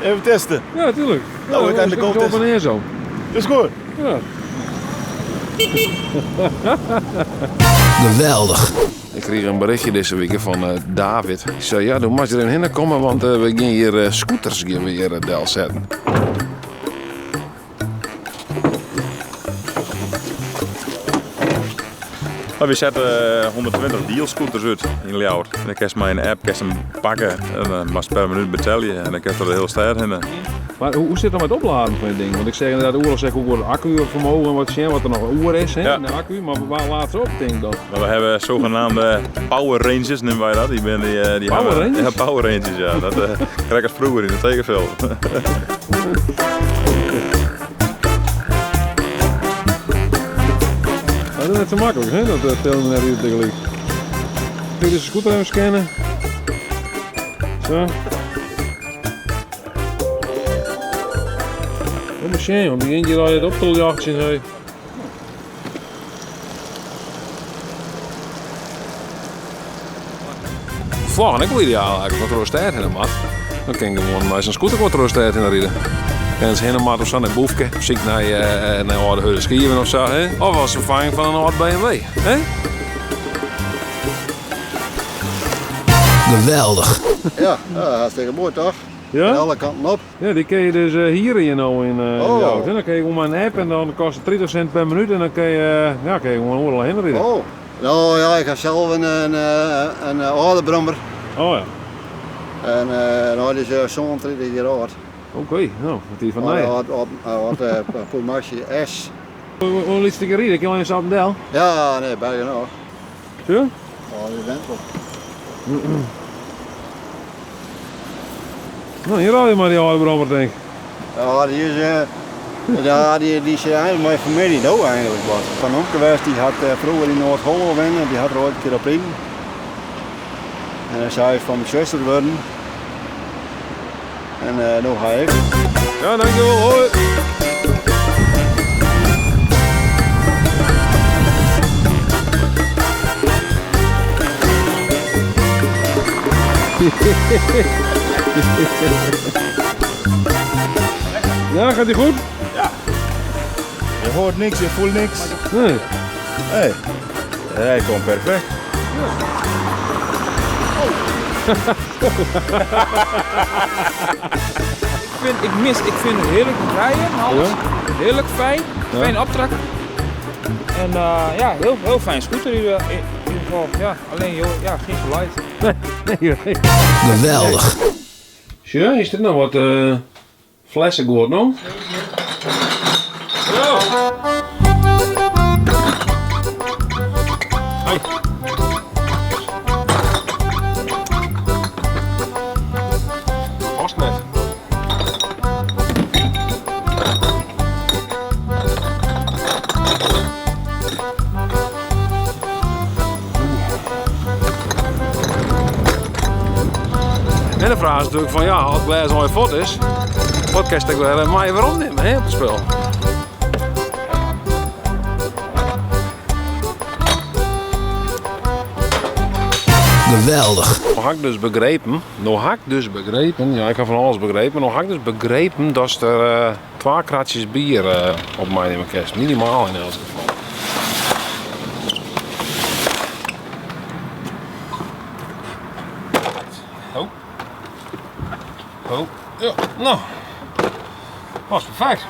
Even testen. Ja, tuurlijk. Nou, we gaan de zo kant op en neer zo. Is goed. Ja. Geweldig. Ik kreeg een berichtje deze week van David. Die zei, ja, doe maar er even heen komen, want we gaan hier scooters gaan we hier del zetten. Maar we zetten 120 dealscooters uit in Ljouwert. En dan kun je maar een app kun je hem pakken en dan mag je per minuut betalen en dan kun je er de hele stad heen. Maar hoe zit het dan met opladen van je ding? Want ik zeg inderdaad, oorlog zeg ook wordt accuvermogen en wat zien, wat er nog oer is hè, Ja. in de accu. Maar waar laat ze op, denk ik dan? Maar we hebben zogenaamde Power Rangers, noemen wij dat. Die ben die, die Power hebben, Rangers? Ja, Power Rangers, ja. Dat krijg ik als vroeger in de tekenfilm. Dat is net zo makkelijk, hè? Dat tellen net hier tegelijk. Kun je deze scooter even scannen? Zo. Wat een shame, want begint hier al het op te jachten, hè. Vloggen, ik wel ideaal eigenlijk, want er is tijd in de mat. Dan kan ik gewoon maar zo'n scooter wat er is tijd in rijden. En ze helemaal of zo naar Boefke, of ziek naar oude Heude Schieven of zo, hè? Of als vervanging van een oud BMW, hè? Geweldig. Ja, ja, hartstikke mooi toch? Ja? Aan alle kanten op. Ja, die kun je dus hier in nou in Oh. Ljouwert, hè. Dan kun je gewoon maar een app en dan kost het 30 cent per minuut en dan kun je, ja, kun je gewoon overal heen rijden. Oh. Nou ja, ik heb zelf een oude brommer. Oh ja, En nou, die is zo'n 30 jaar oud. oké, nou, wat die van Oud, mij. oud, oud, oud, Pulmaxi S. Hoe liet ik rijden? Ik kan in Zappendel. Ja, nee, bijna nog. Zo? Oh, die bent wel. Nou, hier haal je maar die oude brommer, denk ik. Ja, die is, ja, die is eigenlijk mijn familie nou eigenlijk wat. Van Omke geweest, die had vroeger in Noord-Holland wonen, die had er ooit een keer op in. En dan zou hij van mijn zuster worden. En nu ga ik. Ja, dankjewel, hoi. Ja, gaat die goed? Je hoort niks, je voelt niks. Nee. Hey. Hij komt perfect. Ik vind het heerlijk rijden, alles. Heerlijk fijn, fijn optrek. En ja, heel, heel fijn scooter in ieder geval. Ja, alleen joh, ja, geen geluid. Nee, nee. Geweldig. Tja, is dit nou wat flessen goed, no? Zo. Hoi. Past net. En de vraag is natuurlijk van ja, als het glas al voort is, wat kan je weer mij weer opnemen, hè, op het spul? Geweldig. Nou had ik dus begrepen, nou had ik dus begrepen, ja ik heb van alles begrepen, nou had ik dus begrepen dat er 2 kratjes bier op mij in mijn kerst, minimaal in elk geval. Oh. Oh. Ja, nou. Was perfect.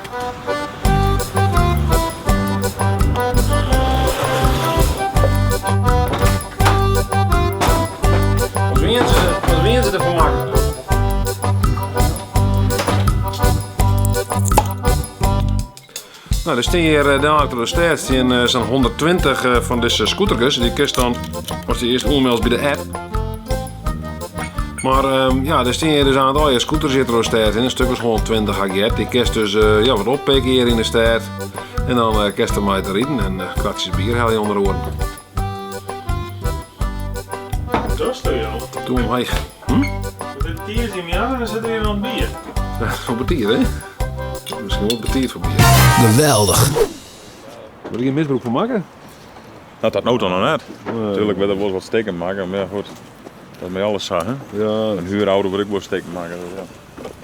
Wat wil je ze ervan maken? Nou, er staan hier dadelijk door de stad staan zo'n 120 van deze scootertjes. Die kist dan, als die eerst onmeldt bij de app. Maar ja, er staan hier dus aan het al je scooters zitten door de stad in. Een stuk is 120 had Die kist dus ja, wat oppikken hier in de stad. En dan kist er maar te rijden en kratjes bier haal je onder de oren. Dat is toch, joh? Doe hem heeg. De tier is in mijn en dan zit er hier nog een bier. Ja, voor betier, hè? Misschien wel betier voor bier. Geweldig. Moet ik een misbruik van maken? Nou, dat nood dan nog net. Nee. Natuurlijk wil ik wel wat steken maken, maar ja, goed. Dat is met alles zo, hè? Ja. Een huurauto wil ik wel steken maken. Dus ja.